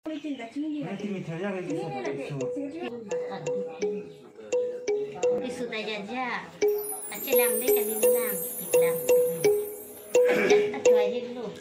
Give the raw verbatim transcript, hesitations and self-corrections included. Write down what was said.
Nanti mithaya ke bisa pakai su. Pisu ta jaja. Achelang de kali lang. Lang. Ajak ta chua jik lo.